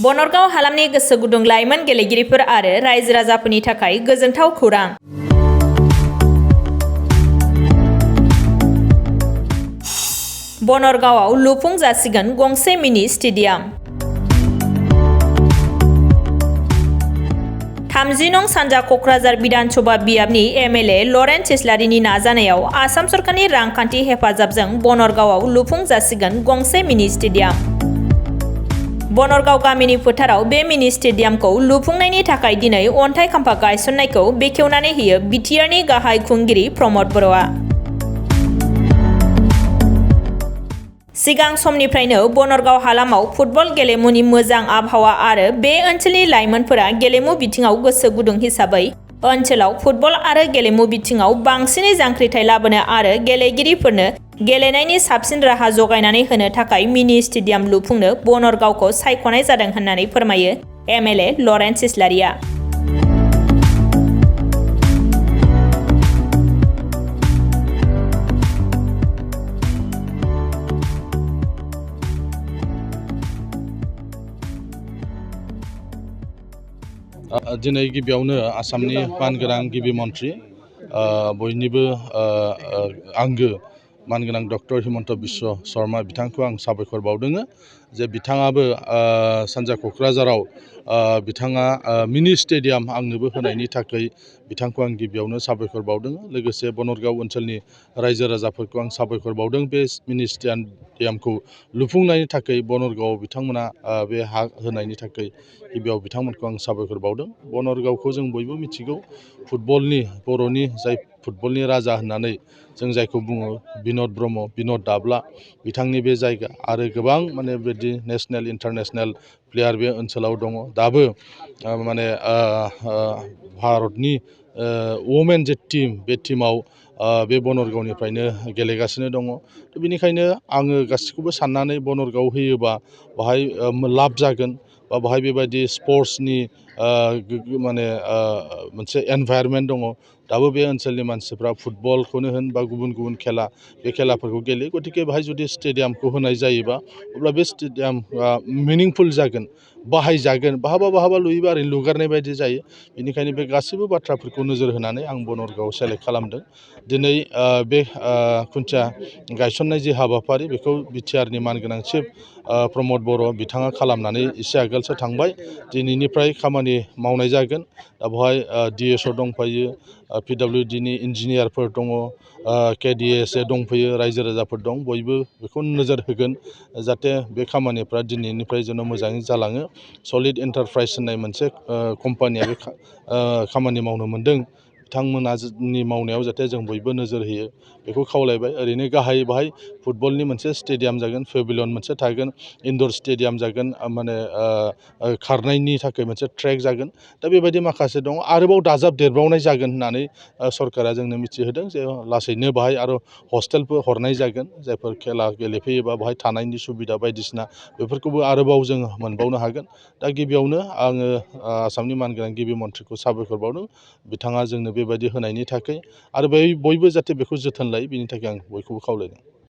बनरगाव हालामनि गोसो गुदुं लाइमोन गेलेगिरिफोर आरो रायजो राजाफोरनि थाखाय गोजोनथाव खौरां। बनरगावआव लुफुं जासिगोन गंसे मिनि स्टेडियाम। 30 नं सानजा क'क्राझार बिधानसभा बियाबनि एमएलए लरेन्स इस्लारिनि नाजानायाव आसाम सरकारनि रांखान्थि हेफाजाबजों बनरगावआव लुफुं जासिगोन गंसे मिनि स्टेडियाम। बनरगाव गामिनि फोथाराव बे मिनि स्टेडियामखौ लुफुंनायनि थाखाय दिनै अन्थाइ खाम्फा गायसननायखौ बेखेवनानै होयो बिटिआरनि गाहाय खुंगिरि प्रमद बर'आ। सिगां समनिफ्रायनो बनरगाव हालामाव फुटबल गेलेमुनि मोजां आबहावा आरो बे ओनसोलनि लाइमोनफोरा गेलेमु बिथिङाव गोसो गुदुं हिसाबै ओनसोलाव फुटबल आरो गेलेमु बिथिङाव बांसिनै जांख्रिथाय लाबोनो आरो गेलेगिरिफोरनो गेलेनायनि साबसिन राहा जगायनानै होनो थाखाय मिनि स्टेडियाम लुफुंनो बनरगावखौ सायख'नाय जादों होननानै फोरमायो एमएलए लरेन्स इस्लारिया। दिनै गिबियावनो आसामनि मानगोनां गिबि मन्त्रि बयनिबो आंगो मानगोनां डक्टर हिमन्त बिश्व शर्मा बिथांखौ आं साबायखर बावदों जे बिथाङाबो सानजा क'क्राझाराव बिथाङा मिनि स्टेडियाम आंनोबो होनायनि थाखाय बिथांखौ आं गिबियावनो साबायखर बावदों। लोगोसे बनरगाव ओनसोलनि रायजो राजाफोरखौ आं साबायखर बावदों बे मिनि स्टेडियामखौ लुफुंनायनि थाखाय बनरगावआव बिथांमोना बे हा होनायनि थाखाय गिबियाव बिथांमोनखौ आं साबायखर बावदों। बनरगावखौ जों बयबो मिथिगौ फुटबलनि बर'नि जाय फुटबलनि राजा होननानै जों जायखौ बुङो बिन'द ब्रह्म बिन'द दाब्ला बिथांनि बे जायगा आरो गोबां माने बिदि नेसनेल इन्टारनेसनेल प्लेयार बे ओनसोलाव दङ। दाबो माने भारतनि वमेन जे टीम बे टीमाव बे बनरगावनिफ्रायनो गेलेगासिनो दङ। बेनिखायनो आङो गासैखौबो साननानै बनरगाव होयोबा बाहाय लाब जागोन बा बाहाय बेबायदि स्पर्ट्सनि माने मोनसे एनभायरनमेन्ट दङ। दाबो बे ओनसोलनि मानसिफ्रा फुटबलखौनो होन बा गुबुन गुबुन खेला बे खेलाफोरखौ गेलेयो। गतिके बेहाय जुदि स्टेडियामखौ होनाय जायोबा अब्ला बे स्टेडियामआ मिनिंफुल जागोन बाहायजागोन। बहाबा लुयोबा ओरैनो लुगारनाय बायदि जायो। बेनिखायनो बे गासैबो बाथ्राफोरखौ नोजोर होनानै आं बनरगावआव सेलेक्ट खालामदों। दिनै बे खुन्थिया गायसननाय जि हाबाफारि बेखौ बिटिआरनि मानगोनां चिफ प्रमद बर' बिथाङा खालामनानै एसे आगोलसो थांबाय। दिनैनिफ्राय खामानि मावनाय जागोन। दा बेवहाय डिएसअ दंफायो, पिडब्लिउडिनि इन्जिनियारफोर दङ, केडिएसए दंफैयो, रायजो राजाफोर दं। बयबो बेखौ नोजोर होगोन जाहाथे बे खामानिफ्रा दिनैनिफ्राय जेन' मोजाङै जालाङो। सलिड एन्टारप्राइज होननाय मोनसे कम्पानिया बे खामानि मावनो मोन्दों। बिथांमोननि मावनायाव जाहाथे जों बयबो नोजोर होयो बेखौ खावलायबाय। ओरैनो गाहायै बाहाय फुटबलनि मोनसे स्टेडियाम जागोन, पेभिलियन मोनसे थागोन, इनडर स्टेडियाम जागोन, माने खारनायनि थाखाय मोनसे ट्रेक जागोन। दा बेबायदि माखासे दङ। आरोबाव दाजाबदेरबावनाय जागोन होननानै सरकारा जोंनो मिथिहोदों जे लासैनो बाहाय आरो हस्टेलफोर हरनाय जागोन। जायफोर खेला गेलेफैयोबा बाहाय थानायनि सुबिदा बायदिसिना बेफोरखौबो आरोबाव जों मोनबावनो हागोन। दा गिबियावनो आङो आसामनि मानगोनां गिबि मन्थ्रिखौ साबायखर बावदों बिथाङा जोंनो बेबायदि होनायनि थाखाय आरो बयबो जाहाथे बेखौ जोथोन लायो बेनि थाखाय आं बयखौबो खावलायदों।